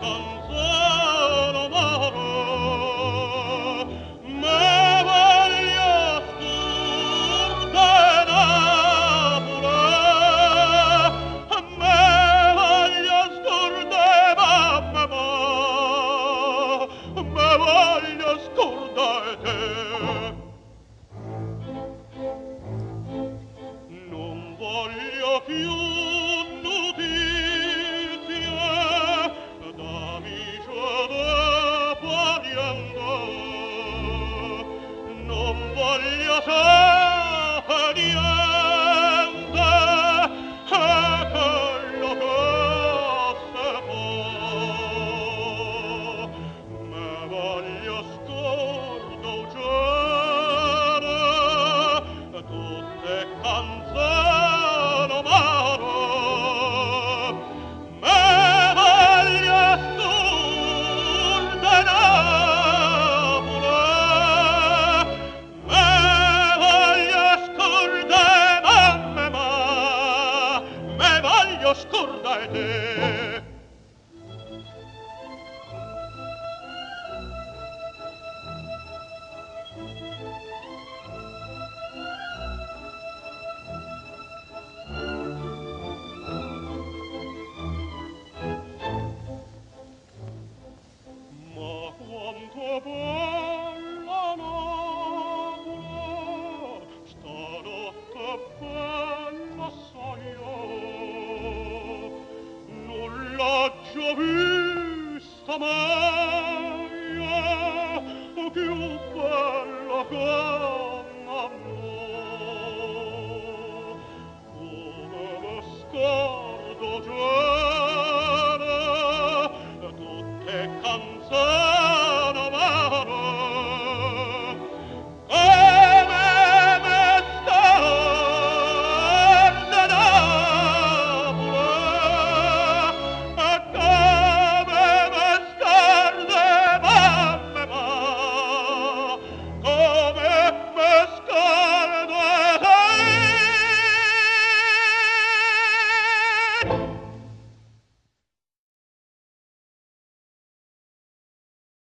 canzone amare. Me voglio scurda' 'e Napule, me voglio scurda' 'e mammema, me voglio scurda' 'e te. Nun voglio cchiù nutizie d'amice e de pariente, nun voglio sape' niente 'e chello che se po'. Me voglio scurda' 'o cielo, tutt' 'e canzone amare. Me voglio scurda' 'e Napule, me voglio scurda' 'e mammema, me voglio scurda' 'e te. Ma quanto è bella Napule, stanotte è bella assaje, nun l'aggio vista maje cchiù bella comm'a mo. Comme me scordo 'o cielo.